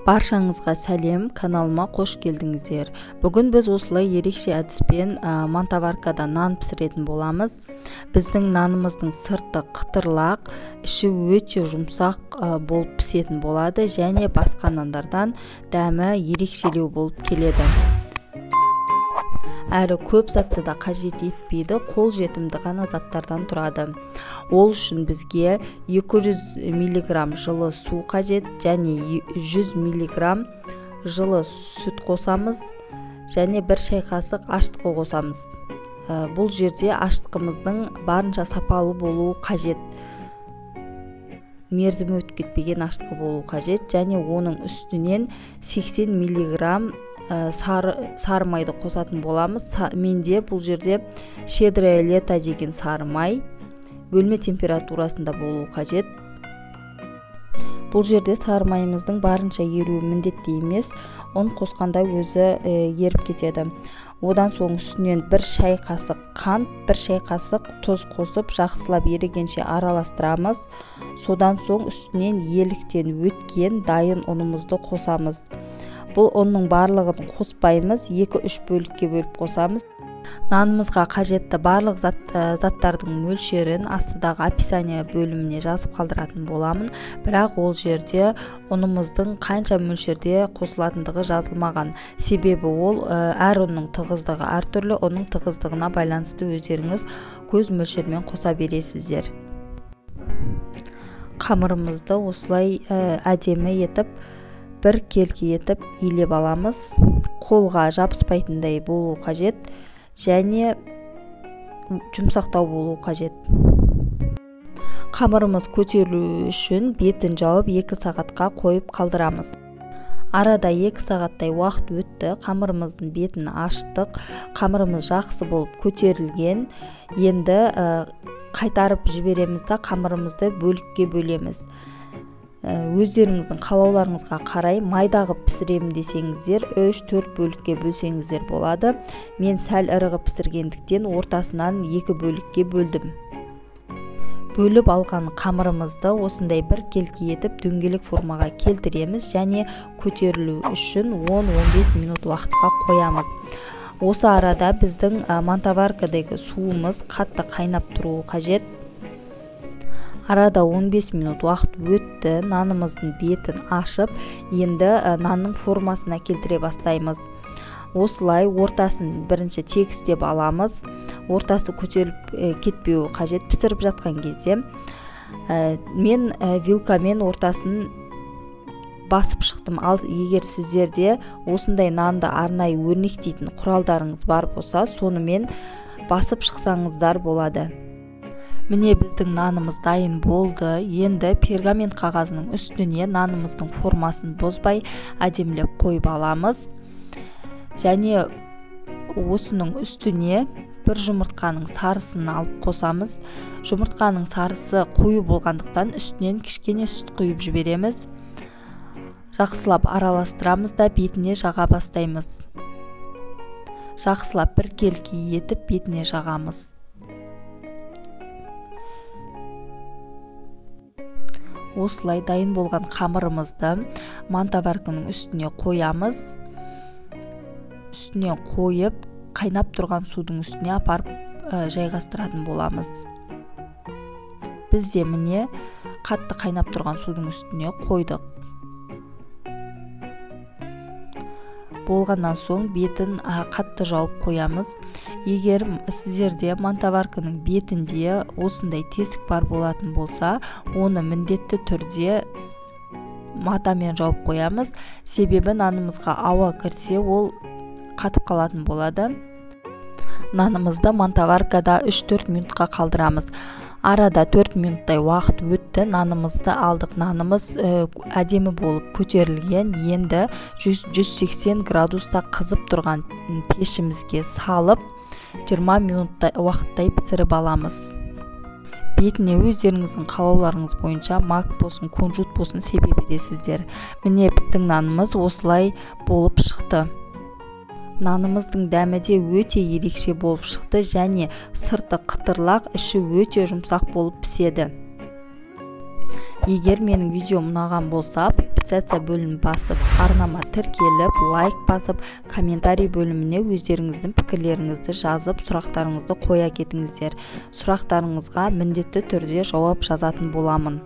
Баршаңызға сәлем, каналыма қош келдіңіздер. Бүгін біз осылай ерекше әдіспен мантоваркада нан пісіретін боламыз. Біздің нанымыздың сырты қытырлақ, іші өте жұмсақ болып пісетін болады және басқа нандардан дәмі ерекшелеу болып келеді. Әрі көп затты да қажет етпейді, қол жетімді ғана заттардан тұрады. Ол үшін бізге 200 мг жылы су қажет және 100 мг жылы сүт қосамыз және бір шай қасық ашытқы қосамыз. Бұл жерде ашытқымыздың барынша сапалы болуы қажет. Мерзімі өтіп кетпеген ашытқы болу қажет және оның үстінен 80 мг сары майды қосатын боламыз. Менде бұл жерде щедрое лето деген сары май бөлме температурасында болуы қажет. Бұл жерде сары майымыздың барынша еруі міндетті емес, ұн қосқанда өзі еріп кетеді. Одан соң үстінен бір шай қасық қант, бір шай қасық тұз қосып жақсылап ерігенше араластырамыз. Содан соң үстінен еліктен өткен дайын ұнымызды қосамыз. Бұл ұнның барлығын қоспаймыз, 2-3 бөлікке бөліп қосамыз. Нанымызға қажетті барлық заттардың мөлшерін астыдағы описание бөліміне жазып қалдыратын боламын, бірақ ол жерде ұнымыздың қанша мөлшерде қосылатындығы жазылмаған. Себебі ол әр ұнның тығыздығы әртүрлі, ұнның тығыздығына байланысты өздеріңіз көз мөлшермен қоса бересіздер. Қамырымызды осылай әдемі етіп бір келкі етіп илеп аламыз. Қолға жабыспайтындай болу қажет және жұмсақтау болу қажет. Қамырымыз көтерілу үшін бетін жауып 2 сағатқа қойып қалдырамыз. Арада 2 сағаттай уақыт өтті. Қамырымыздың бетін аштық. Қамырымыз жақсы болып көтерілген. Енді қайтарып жібереміз да қамырымызды бөлікке бөлеміз. Өздеріңіздің қалауларыңызға қарай майда қып пісіремін десеңіздер 3-4 бөлікке бөлсеңіздер болады. Мен сәл ірі қып пісіргендіктен ортасынан 2 бөлікке бөлдім. Бөліп алған қамырымызды осындай бір келкі етіп дөңгелек формаға келтіреміз және көтерілу үшін 10-15 минут уақытқа қоямыз. Осы арада біздің мантоваркадағы суымыз қатты қайнап тұруы қажет. Арада 15 минут уақыт өтті. Нанымыздың бетін ашып, енді нанның формасына келтіре бастаймыз. Осылай ортасын бірінші тегістеп аламыз. Ортасы көтеріліп кетпеуі қажет пісіріп жатқан кезде. Мен вилкамен ортасын басып шықтым. Ал егер сіздерде осындай нанды арнайы өрнектейтін құралдарыңыз бар болса, сонымен басып шықсаңыздар болады. Міне біздің нанымыз дайын болды. Енді пергамент қағазының үстіне нанымыздың формасын бұзбай әдемілеп қойып аламыз. Және осының үстіне бір жұмыртқаның сарысын алып қосамыз. Жұмыртқаның сарысы қою болғандықтан үстінен кішкене сүт құйып жібереміз. Жақсылап араластырамыз да бетіне жаға бастаймыз. Жақсылап біркелкі етіп бетіне жағамыз. Осылай дайын болған қамырымызды мантоварканың үстіне қоямыз. Үстіне қойып, қайнап тұрған судың үстіне апарып жайғастыратын боламыз. Біз де міне қатты қайнап тұрған судың үстіне қойдық. Болғаннан соң бетін қатты жауып қоямыз. Егер сіздерде мантоварканың бетінде осындай тесік бар болатын болса, оны міндетті түрде матамен жауып қоямыз. Себебі нанымызға ауа кірсе, ол қатып қалатын болады. Нанымызды мантоваркада 3-4 минутқа қалдырамыз. Арада 4 минуттай уақыт өтті. Нанымызды алдық. Нанымыз әдемі болып көтерілген. Енді 180 градуста қызып тұрған пешімізге салып 20 минуттай уақыттай пісіріп аламыз. Бетіне өздеріңіздің қалауларыңыз бойынша мак болсын, кунжут болсын себе бересіздер. Міне біздің нанымыз осылай болып шықты. Нанымыздың дәмі де өте ерекше болып шықты және сырты қытырлақ, іші өте жұмсақ болып піседі. Егер менің видеом ұнаған болса, подписаться Подписаться бөлімін басып, арнама тіркеліп, лайк басып, комментарий бөліміне өздеріңіздің пікірлеріңізді жазып, сұрақтарыңызды қоя кетіңіздер. Сұрақтарыңызға міндетті түрде жауап жазатын боламын.